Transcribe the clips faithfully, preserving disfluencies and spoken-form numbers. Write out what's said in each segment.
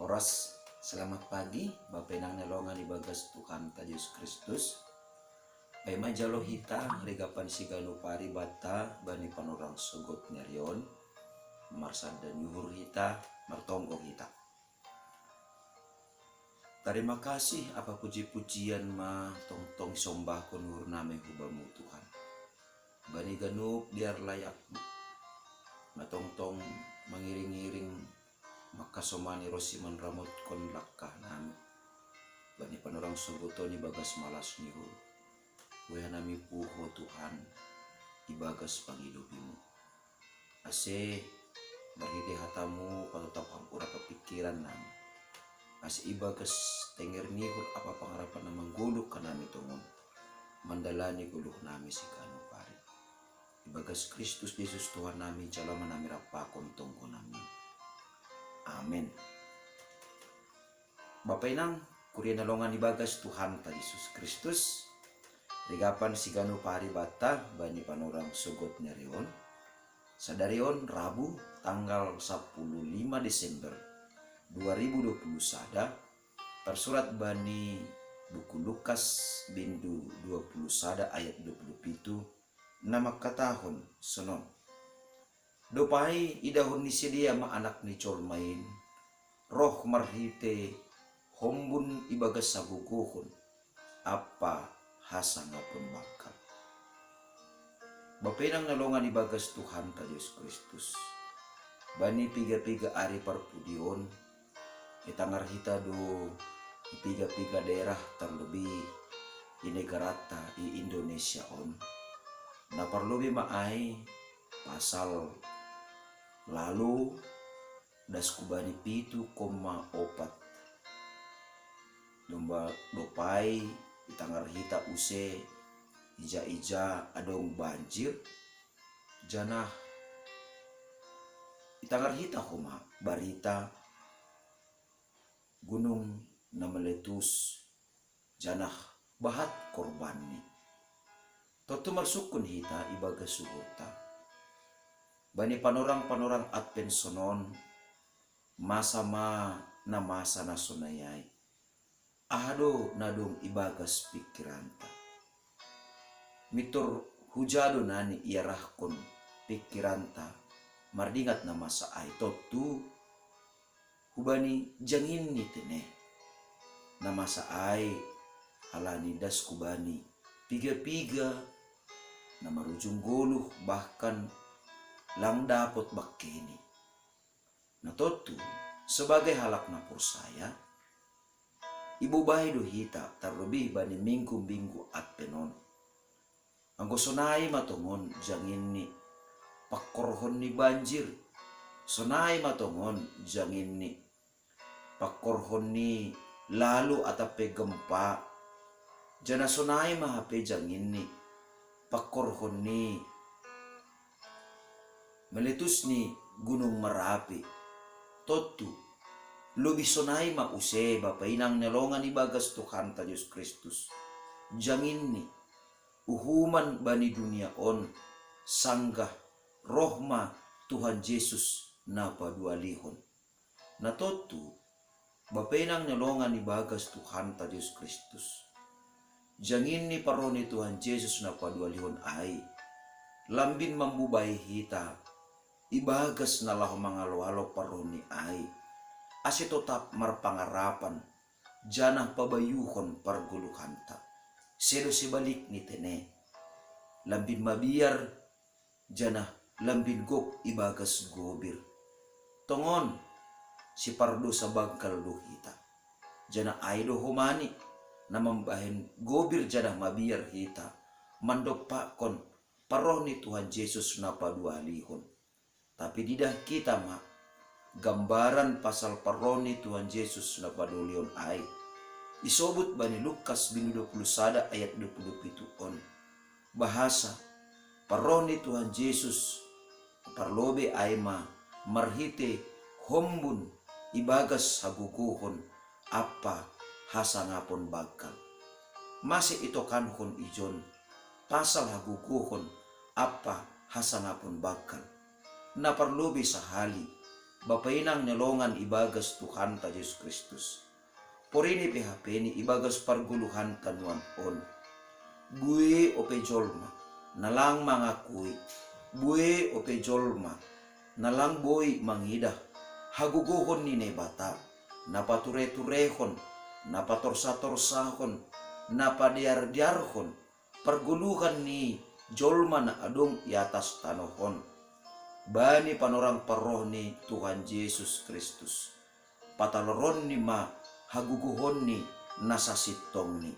Oras, selamat pagi, Bapa inang na longan ibagas Tuhanta Jesus Kristus. Paima jalo hita rigapan siganup ari banta bani panorang sogot ni ari on, marsanda ni uhur hita, martonggo hita. Tarima kasih ampa puji-pujian ma tongtong isombahkon uhurnami hu Bamu Tuhan. Bani ganup biar layakMu, na tongtong mangiring-iring mangkasomani ronsi manramotkon langkahnami bani panorang sogot on ibagas malas ni uhur. Buei hanami puho Tuhan ibagas pangidopiMu. Ase marhitei hataMu patotap hamu urap pingkirannami. Ase ibagas tenger ni uhur ampa pangarapan na manggoluh hanami tongon mandalani goluhnami siganup ari. Ibagas Kristus Jesus Tuhannami, jalo ma nami rap pakon tonggonami. Amen. Bapa inang, kuria na longan ibagas Tuhanta Jesus Kristus, rigapan siganup ari banta bani panorang sogot ni ari on. Sadari on Rabu tanggal sapuluh lima Desember dua ribu dua puluh sada, tarsurat bani buku Lukas bindu dua puluh sada ayat dua puluh pitu, na mangkatahon sonon: Dob ai idahon ni sidea ma Anak ni jolma in roh marhitei hombun ibagas hagogohon ampa hasangapon bangkal. Bapa inang na longan ibagas Tuhanta Jesus Kristus, bani piga-piga ari parpudi on, itangar hita do i piga-piga daerah, tarlobih i negaranta i Indonesia on. Na parlobih ma ai pasal Lalo das hu bani pitu koma opat. Domba dob ai itangar hita use ija-ija adong banjir, janah itangar hita homa barita gunung na meletus janah bahat korbanni. Tontu marsungkun hita ibagas uhurta. Bani panorang-panorang Advent sonon, masa ma na masa na sonai ai? Aha do na dong ibagas pingkiranta? Mintor huja do nani iarahkon pingkiranta mardingat na masa ai? Tontu hubani jangin ni tene. Na masa ai halani das hubani piga-piga na marujung goluh, bahkan lang dapot bangkeni. Na tontu, sebagai halak na porsaya, ibobai do hita tarlobih bani minggu-minggu Advent on. Anggo sonai ma tongon janginni pangkorhon ni banjir, sonai ma tongon janginni pangkorhon ni lalo atap pe gempa, janah sonai ma hape janginni pangkorhon ni meletus ni Gunung Merapi. Tontu, lobih sonai ma use bapa inang na longan ibagas Tuhanta Jesus Kristus, janginni uhuman bani dunia on, sanggah roh ma Tuhan Jesus na padualihon. Na tontu, bapa inang na longan ibagas Tuhanta Jesus Kristus, janginni parroh ni Tuhan Jesus na padualihon ai, lambin mambobai hita ibagas na laho mangalo-alo parrohni ai, ase totap marpangarapan janah pabayuhon pargoluhanta. Sedo sebalikni tene, lambin mabiar janah lambin gok ibagas gobir. Tongon, sipardosa bangkal do hita. Janah ai do homani na mambahen gobir janah mabiar hita mandompakkon parroh ni Tuhan Jesus na padualihon. Tapi didah hita ma gambaran pasal parroh ni Tuhan Jesus na padualihon ai, isobut bani Lukas bindu dua puluh sada ayat dua puluh pitu on. Bahasa parroh ni Tuhan Jesus parlobei ai ma marhitei hombun ibagas hagogohon ampa hasangapon bangkal. Mase itokankon ijon pasal hagogohon ampa hasangapon bangkal? Na parlobei sahali, Bapa inang ni longan ibagas Tuhanta Jesus Kristus. Porini pe hapeni ibagas pargoluhanta nuan on. Bue ope jolma, na lang mangakui, bue ope jolma, na lang boi mangidah hagogohon ni Naibata, na pature-turehon, na patorsa-torsahon, na padear-dearhon, pargoluhan ni jolma na adong i atas tanoh on. Bani panorang parroh ni Tuhan Jesus Kristus, pataloronni ma hagogohonni na sasintongni.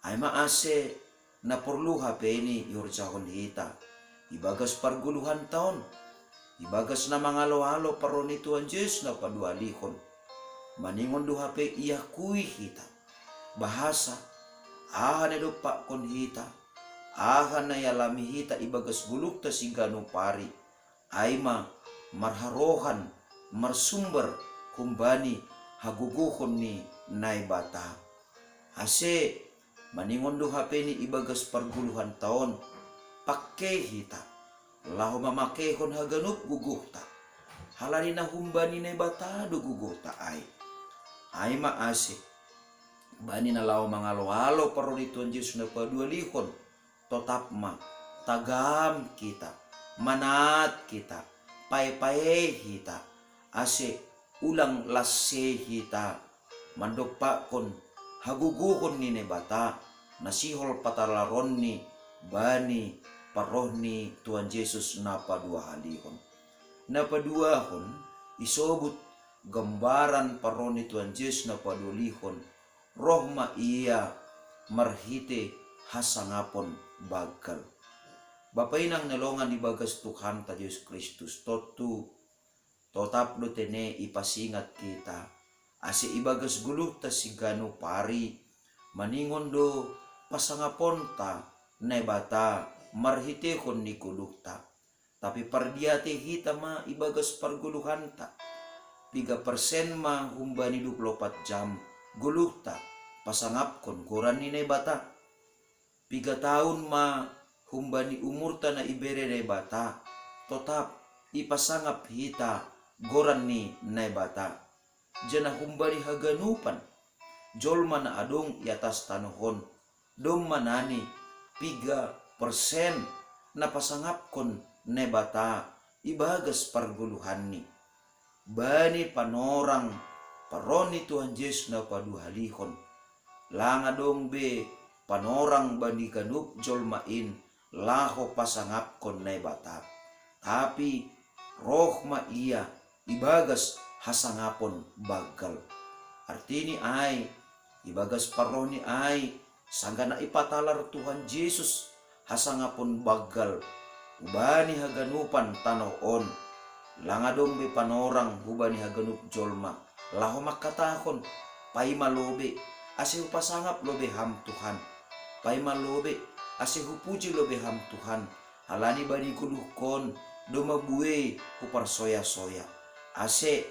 Ai ma ase na porlu hapeni ihorjahon hita ibagas pargoluhanta on, ibagas na mangalo-alo parroh ni Tuhan Jesus na paduahalihon. Maningon do hape iakui hita bahasa aha na idompakkon hita, aha na ialami hita ibagas goluhta siganup ari, ai ma marharohan, marsumbar humbani hagogohon ni Naibata. Ase maningon do hapeni ibagas pargoluhanta on, pangke hita laho mamakehon haganup gogohta, halani na humbani Naibata do gogohta ai. Ai ma ase, bani na laho mangalo-alo parroh ni Tuhan Jesus na paduahalihon, totap ma, tagam hita, manaat hita, pae-pae hita, ase ulang lanse hita mandompakkon hagogohon ni Naibata na sihol pataloronni bani parroh ni Tuhan Jesus na paduahalihon. Na paduahon, isobut gambaran parroh ni Tuhan Jesus na paduahalihon, roh ma Ia marhite hasangapon banggal. Bapa inang ni longan ibagas Tuhanta Jesus Kristus, tontu totap do tene ipasingat hita, ase ibagas goluhta siganup ari, maningon do pasangaponta Naibata marhitehon ni goluhta. Tapi pardiatei hita ma ibagas pargoluhanta, piga persen ma humbani dua puluh opat jam goluhta pasangapkon goran ni Naibata. Piga taon ma humbani umurta na ibere Naibata, totap ipasangap hita goran ni Naibata. Janah humbani haganupan jolma na adong i atas tanoh on, domma nani piga persen na pasangapkon Naibata ibagas pargoluhanni. Bani panorang parroh ni Tuhan Jesus na paduahalihon, lang adong be panorang bani ganup jolma in laho pasangapkon Naibata. Tapi roh ma Ia ibagas hasangapon banggal. Artini ai, ibagas parrohni ai, sanggah na ipatalar Tuhan Jesus hasangapon banggal hubani haganupan tanoh on, lang adong be panorang hubani haganup jolma laho mangkatahon, paima lobei, ase hupasangap lobei Ham Tuhan. Paima lobei, ase hupuji lobei Ham Tuhan. Halani bani goluhkon domma buei huparsoya-soya, ase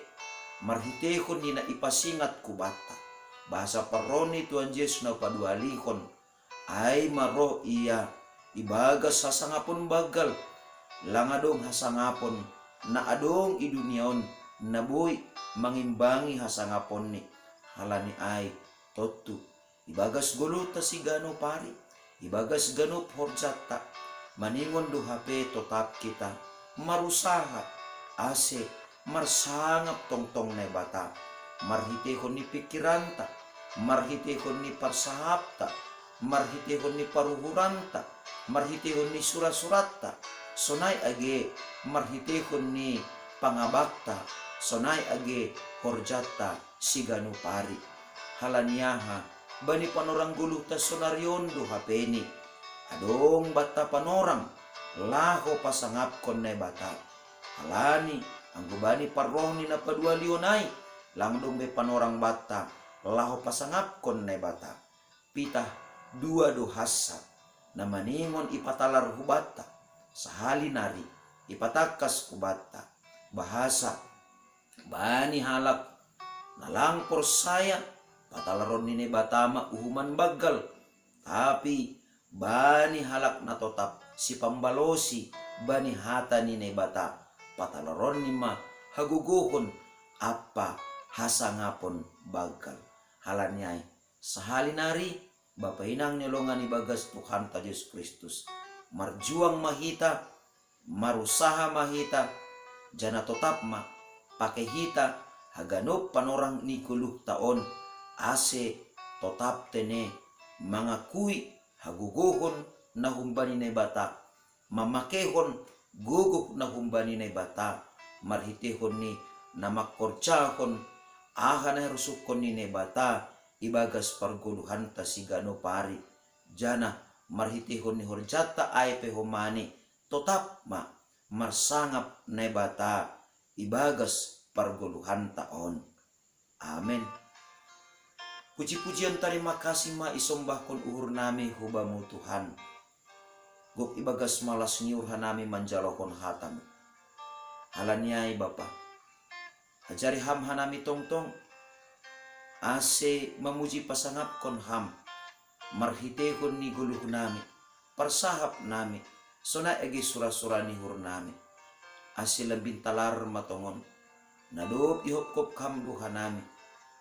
marhiteihon ni na ipasingat hubanta bahasa parroh ni Tuhan Jesus na paduahalihon, ai ma roh Ia ibagas hasangapon banggal. Lang adong hasangapon na adong i dunia on na boi mangimbangi hasangaponni. Halani ai, tontu ibagas goluhta siganup ari, ibagas ganup horjanta, maningon do hape totap hita marusaha ase marsangap tongtong Naibata, marhiteihon ni pingkiranta, marhiteihon ni parsahapta, marhiteihon ni paruhuranta, marhiteihon ni sura-suratta, sonai age marhiteihon ni pangabakta, sonai age horjanta siganup ari. Halani aha? Bani panorang goluhta sonari on do hapeni adong banta panorang laho pasangapkon Naibata. Halani anggo bani parrohni na paduahalihon ai, lang dong be panorang banta laho pasangapkon Naibata. Pitah dua do hansa na maningon ipatalar hubanta, sahali nari ipatangkas hubanta, bahasa bani halak na lang porsaya, patalaron ni Naibata ma uhuman banggal. Tapi bani halak na totap sipambalosi bani hata ni Naibata, pataloronni ma hagogohon ampa hasangapon banggal. Halani ai, sahali nari, Bapa inang ni longan ibagas Tuhanta Jesus Kristus, marjuang ma hita, marusaha ma hita, janah totap ma pakei hita haganup panorang ni goluhta on, ase totap tene mangakui hagogohon na humbani Naibata, mamakeihon gogoh na humbani Naibata, marhiteihon ni na mangkorjahon aha na iharosuhkon ni Naibata ibagas pargoluhanta siganup ari, janah marhiteihon ni horjanta ai pe homani, totap ma marsangap Naibata ibagas pargoluhanta on. Amen. Puji-pujian tarima kasih ma isombahkon uhur nami hu Bamu Tuhan. Gok ibagas malas ni uhur hanami manjalohon hata-Mu. Halani ai Bapa, ajari Ham hanami tongtong, ase mamuji pasangapkon Ham, marhiteihon ni goluh nami, parsahap nami, sonai age sura-sura ni uhur nami. Ase lambin talar ma tongon, na dob ihopkop Ham do hanami,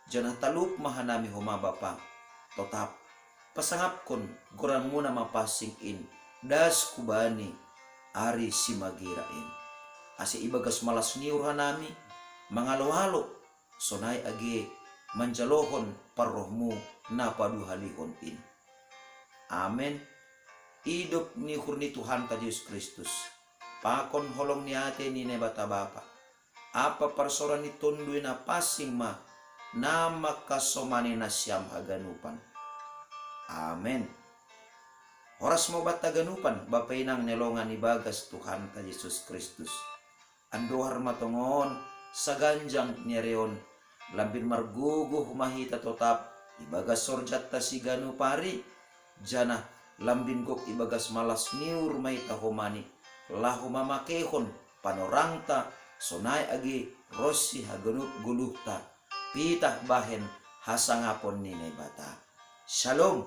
janah talup ma hanami homa Bapa, totap, pasangapkon goran-Mu na mapansing in, das hubani ari simagira in. Ase ibagas malas ni uhur hanami, mangalo-alo, sonai age manjalohon parroh-Mu na paduahalihon in. Amen. Idop ni uhur ni Tuhanta Jesus Kristus, pakon holong ni atei ni Naibata Bapa, ampa parsaoran ni Tonduy Napansing ma na mangkasomani nasiam haganupan. Amen. Horas ma banta haganupan, Bapa inang ni longan ibagas Tuhanta Jesus Kristus. Andohar ma tongon saganjang ni ari on, lambin margogoh ma hita totap ibagas horjanta siganup ari, janah lambin gok ibagas malas ni uhur ma hita homani, laho mamakeihon panorangta sonai age ronsi haganup goluhta, pitah bahen hasangapon ni Naibata. Shalom.